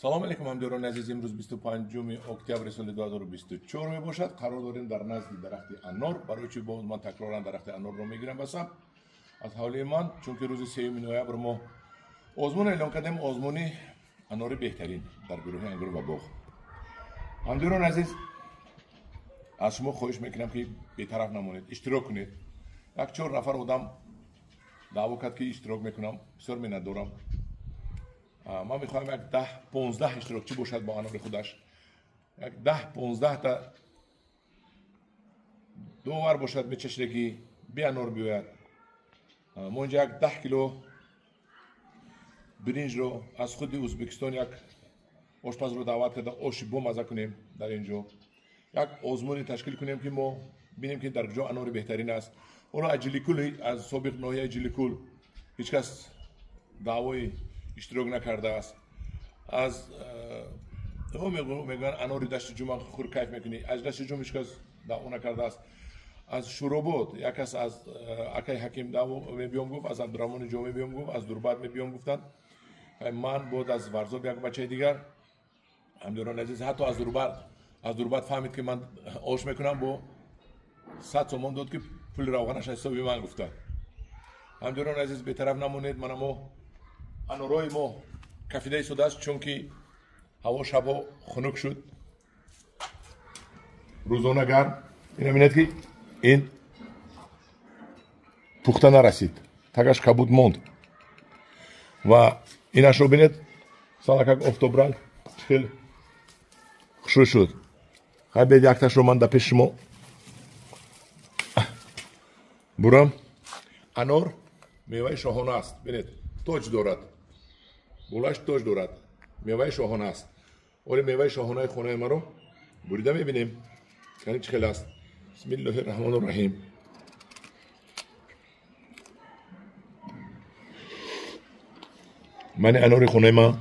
Салом алейкум, ҳамдиёрони азиз. Имрӯз 25 октябри соли 2024 мебошад. Қарор дорем дар назди дарахти анор. Барои чӣ боз ман такроран дарахти анорро мегирам басам аз ҳавлии ман? Чунки рӯзи 3 ноябр мо озмун эълон кардем, озмуни анори беҳтарин дар гурӯҳи ангур ва боғ. Ҳамдиёрони азиз, аз шумо хоҳиш мекунам, ки бетараф намонед, иштирок кунед. Як чор нафар одам даъво кард, ки иштирок мекунам, бисёр миннатдорам. Ман мехоҳам як 10-15 иштирокчӣ бошад бо анори худаш, як 10-15 та довар бошад, мечашидагӣ беанор биёяд. Мо инҷа як 10 кило биринҷро аз худи Ӯзбекистон як ошпазро даъват карда, оши бомаза кунем. Дар ин ҷо як озмуне ташкил кунем, ки мо бинем, ки дар куҷо анори беҳтарин аст. Ҳоло аз Ҷиликул, аз собиқ ноҳияи Ҷиликул ҳеҷ кас даъвои иштирок накардааст. Аз мегӯянд анори Дашти Ҷум хур кайф мекунӣ, аз Дашти Ҷум ҳеҷ кас даъво накардааст. Аз Шуробод як кас, аз акай Ҳаким даъво мебиём гуфт, аз Абдураҳмони Ҷомӣ биём гуфт, аз Дурбат мебиём гуфтанд. Ман бод аз Варзоб як бачаи дигар. Ҳамдиёрони азиз, ҳатто аз Дурбат фаҳмид, ки ман ош мекунам, бо 100 сомон дод, ки пули равғанаш аз ҳисоби ман гуфта. Ҳамдиёрони азиз, бетараф намонед. Мана мо анорои мо кафида истодааст, чунки ҳаво шабҳо хунук шуд, рӯзона гарм. Ина бинед, ки ин пухта нарасид, тагаш кабуд монд. Ва инашро бинед, салакак офтобранг хел хушрӯ шуд. Хай, биед, якташро ман дар пеши шумо бурам. Анор меваи шоҳона аст. Бинед, тоҷ дорад, болаш тоҷ дорад, меваи шоҳона аст. Оли меваи шоҳонаи хонаи маро бурида мебинем, кани чӣ хел аст. Бисмиллоҳи раҳмону раҳим. Мани анори хонаи ман.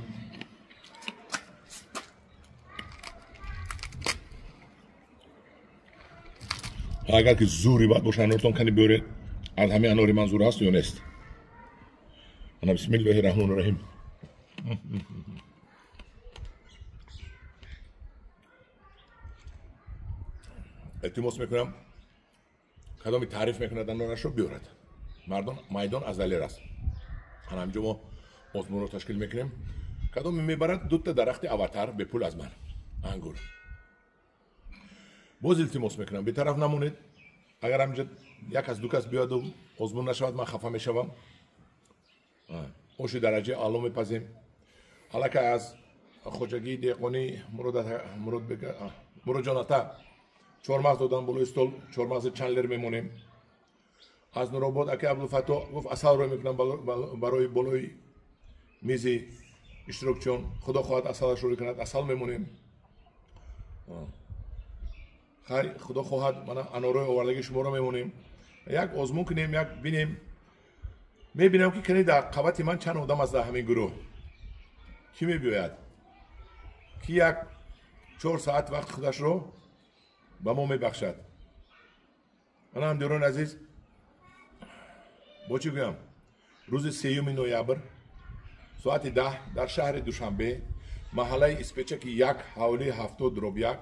Агар ки зури бад боша анортон, кани биёред, аз ҳамин анори ман зур ҳаст ё нест. Ана, бисмиллоҳи раҳмону раҳим. Илтимос мекунам, кадоми таъриф мекунад анорашро, биёрад. Мардон, майдон аз Далер аст. Ана ҳамҷо мо озмунро ташкил мекунем. Кадоме мебарад, дута дарахти аватар бепул аз ман ангур. Боз илтимос мекунам, бетараф намонед. Агар ҳамҷа як аз ду кас биёяду озмун нашавад, ман хафа мешавам. Оши дараҷаи аъло мепазем. Аллакай аз хоҷагии деҳқонӣ Муроджон ата чормағз додан болои стол, чормағзи чанд лер мемонем. Аз Нуробод ака Абдулфатто гуфт, асал рӯй мекунам барои болои мизи иштирокчиён. Худо хоҳад, асалаш рӯй кунад, асал мемонем. Хай, худо хоҳад, мана анорои овардагии шуморо мемонем. Як озмун кунем, як бинем. Мебинам, ки кани дар қабати ман чанд одам аст. Дар ҳамин гурӯҳ кӣ мебиёяд, ки як 4 саат вақти худашро ба мо мебахшад. Ана, ҳамдиёрони азиз, бо чӣ гӯям, рӯзи 3 ноябр соати 10 дар шаҳри Душанбе, маҳаллаи Испечаки 1, ҳавлии 70/1,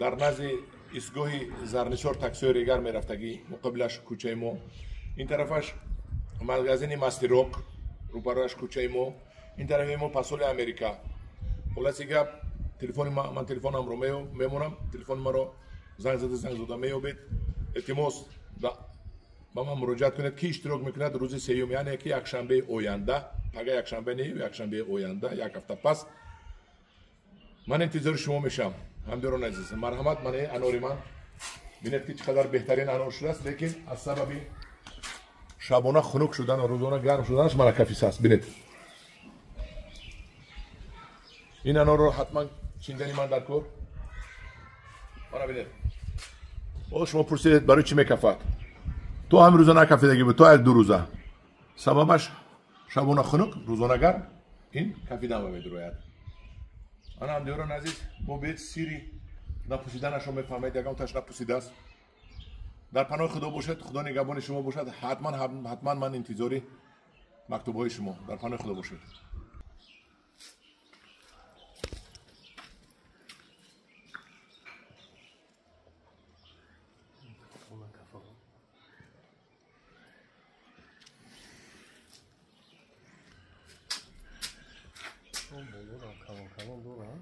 дар назди истгоҳи Зарнисор таксиҳои Регар мерафтагӣ, муқобилаш кӯчаи мо, ин тарафаш магазини Мастерок, рӯбарояш кӯчаи мо, ин тарафи мо посоли Америка. Хулоси гап, телефони ман, телефонамро мемонам, телефони маро занг зада меёбед. Илтимос, ба ман муроҷиат кунед, ки иштирок мекунад рӯзи сеюм, яъне ки якшанбеи оянда. Пага якшанбе не, якшанбеи оянда, як ҳафта пас. Ман интизори шумо мешавам. Ҳамдиёрони азиз, марҳамат. Ман анори ман, бинед, ки чӣ қадар беҳтарин анор шудааст, лекин аз сабаби шабона хунук шудан, рӯзона гарм шуданаш мана кафис аст. Бинед, ин анорро ҳатман чиндани ман дар кор. Мана бинед. О, шумо пурсидед, барои чӣ мекафад? То ҳамин рӯза накафидагӣ буд, то як ду рӯза. Сабабаш шабона хунук, рӯзона гарм, ин кафидан ба медурояд. Ана, ҳамдиёрони азиз, бо бед сири напусиданашро мефаҳмед, ягон таш напусидааст. Дар паноҳи Худо бошед, Худо нигаҳбони шумо бошад. Ҳатман, ҳатман ман интизори мактубҳои шумо. Дар паноҳи Худо бошед. Калон дорад.